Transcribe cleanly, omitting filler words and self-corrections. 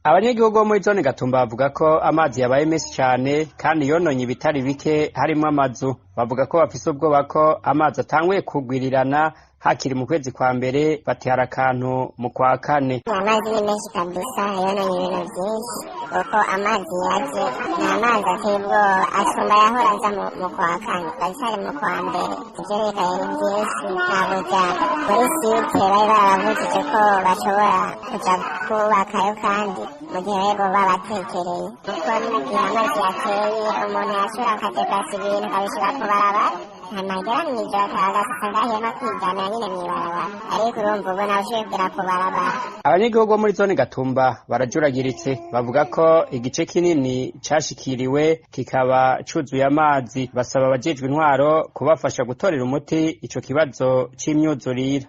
Abanyagihugu bo muri zone Gatumba bavuga ko amazi yabaye menshi cane kandi yononye ibitari bike harimwo amazu. Bavuga ko bafise ubwoba ko amazi atanguye kugwirirana hakiri mu kwezi kwa mbere, bati hari akantu mu kwa kane. Amazi ni menshi kabisa, yononye ibintu vyinshi, kuko amazi yaje ni amazi ateye ubwoba, asumba yahora aza mu kwa kane, baracyari mu kwa mbere. Ivyo bikaye ni vyinshi, naburya muri site bari barabavugije ko bashobora kuja kubakayo, kandi mu gihe rero babatekereye, kuko ni mu gihe amazi yateye umuntu yashobora akadeplasa ibintu akabishira ku barabara, hanyuma mw'ijoro agasanga ahema kwiryamira nyene mw'ibarabara, ariko urumva ubu nawe ushoboye kugera ku barabara. Abanyagihugu bo muri zone Gatumba barajuragiritse, bavuga ko igice kinini cashikiriwe kikaba cuzuye amazi. Basaba abajejwe intwaro kubafasha gutorera umuti ico kibazo c'imyuzurira.